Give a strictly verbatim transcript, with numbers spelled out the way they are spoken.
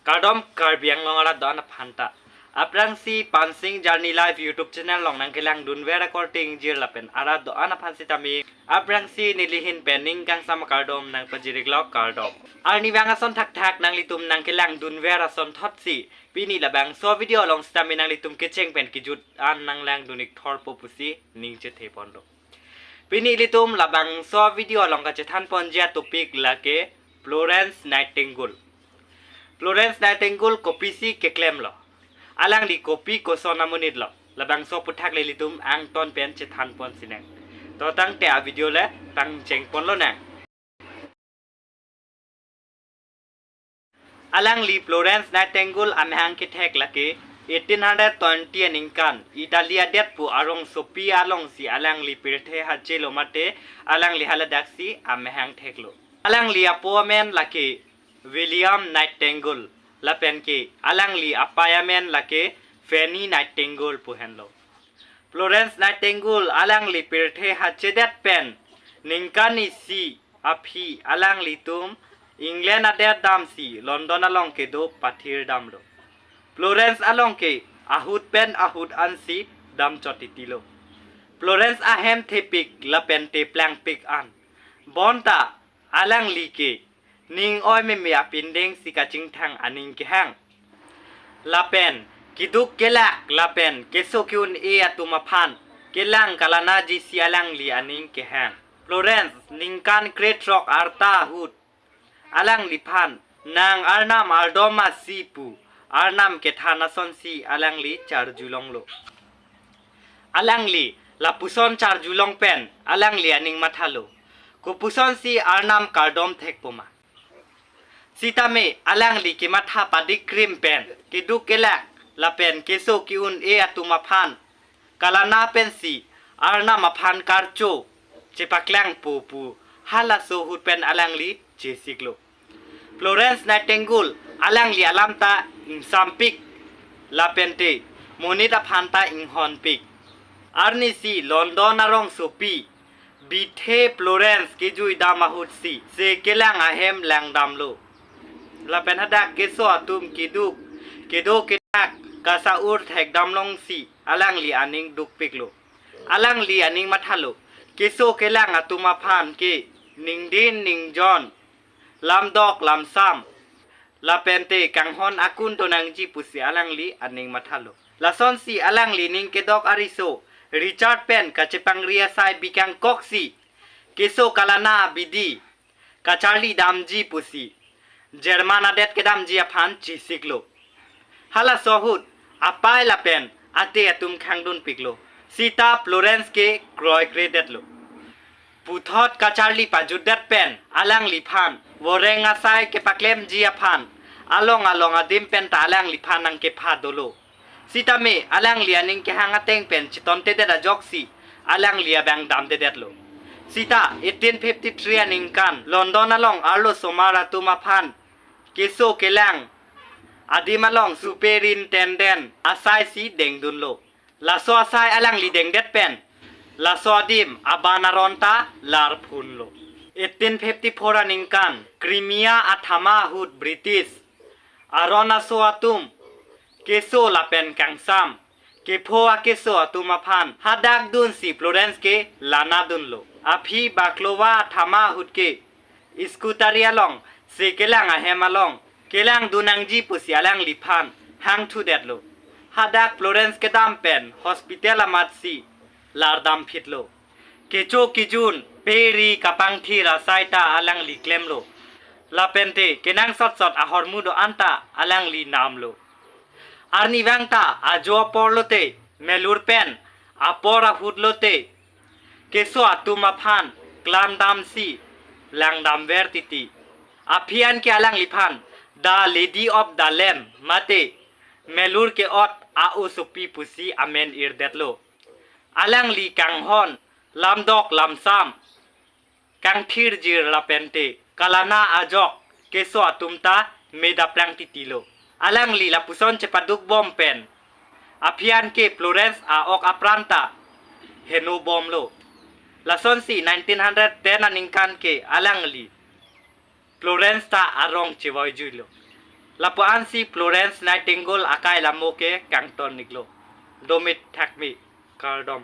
Kardom Karbi Anglong arat do-an aphan ta. Aphrangsi Pansing Journey Live YouTube channel along nangkelangdunver akorte ingjir lapen arat do-an aphan sitame aphrangsi nelihin pen ning kangsam akardom nangpajirik lo, kardom. Arnivang ason thakthak nanglitum nangkelangdunver asonthotsi pini labangso video along sitame nanglitum kecheng pen kejut an nanglangdun-ik thorpo pusi ning chethe ponlo. Pini ilitum labangso video along kachethan ponji atopic lake Florence Nightingale. Florence Nightingale kopisi keklemlo? Alangli kopi koson amonit lo? Labangso aputhak le ilitum angton pen chethan pon sinang. To tangte avideo le pangcheng ponlonang. Alangli Florence Nightingale amahang kethek lake eighteen hundred twenty aningkan Italy adet pu arongsopi alongsi alangli pirthe hachelo mate alangli haladaksi amahang theklo. Alangli apo amen lake William Nightingale lapen ke alangli apei amen lake Fanny Nightingale pu henlo. Florence Nightingale alangli pirthe hachedet pen ningkan isi aphi alanglitum England adet damsi London along kedo pathir damlo. Florence along ke ahut pen ahut ansi damchot titilo. Florence ahem thepik lapen teplangpik an. Bonta alangli ke ning oi meme apindeng si kachingthang aning kehang. Lapen keduk kelak lapen keso ke-un-e atum aphan kelang kalanaji si alangli aning kehang. Florence ningkan krethrok arta ahut alangliphan nang arnam ardom masi pu arnam kethan asonsi alangli charjulonglo. Alangli lapuson charjulong pen alangli aning mathalo, kopusonsi arnam kardom thekpo ma? Sitame alangli kematha padik krim pen keduk kelak lapen keso ke-un-e atum aphan kalana pensi arnam aphan karcho chepaklangpo pu halaso ahut pen alangli chesiklo. Florence Nightingale alangli alam ta ingsampik lapente monit aphan ta inghonpik. Arnisi London arongsopi bithe Florence kejui dam ahutsi se kelang ahem langdamlo. Lapen hadak keso atum keduk kedo kedak kasa-ur thekdamlongsi alangli aning dukpiklo. Alangli aning mathalo, keso kelang atum aphan ke ningdin ningjon, lamdok lamsam lapente kanghon akun donangji pusi alangli aning mathalo. Lasonsi alangli ning kedok ariso Richard pen kachepangri asai bikangkoksi keso kalana abidi kacharli damji pusi German adet kedamji aphan chesiklo. Halaso ahut apei lapen ate atum khangdunpiklo. Sita Florence ke kroikredetlo. Puthot kacharli pajutdet pen alangliphan voreng asai kepaklemji aphan along along adim pen ta alangliphan nangkepha dolo. Sitame alangli aning kehang ateng pen chitontedet ajoksi alangli abang damdedetlo. Sita eighteen fifty-three aningkan London along arlosomar atum aphan keso kelang adim along superintendent asai si dengdunlo. Laso asai alangli dengdet pen laso adim aban aron ta larphunlo. Eighteen fifty-four aningkan Crimea athama ahut British aron aso atum keso lapen kangsam kepho akeso atum aphan hadak dunsi Florence ke lanadunlo. Aphi Baklova athama ahut ke Scutari along se kelang ahem along kelangdun nangji pusi alangliphan hangthudetlo. Hadak Florence kedam pen hospital amatsi lardamphitlo. Kecho kejun peri kapangthir asai ta alangli klemlo. Lapente kenangsot sot ahormu do-an ta alangli namlo. Arnivang ta ajo apor lote, melur pen apor ahut lote, keso atum aphan klamdamsi langdamver titi. Aphi an ke alangliphan The Lady of the Lamp mate melur ke-ot a-osopi pusi amen irdetlo. Alangli kanghon, lamdok lamsam kangthirjir lapente kalana ajok keso atum ta medaplang titilo. Alangli lapuson chepaduk bom pen aphi an ke Florence a-ok apran ta heno bomlo. Lasonsi nineteen hundred ten aningkan ke alangli Florence ta arong chevoijuilo. Lapu-ansi Florence Nightingale akai lamo ke kangton iklo. Domit thakmi, kardom.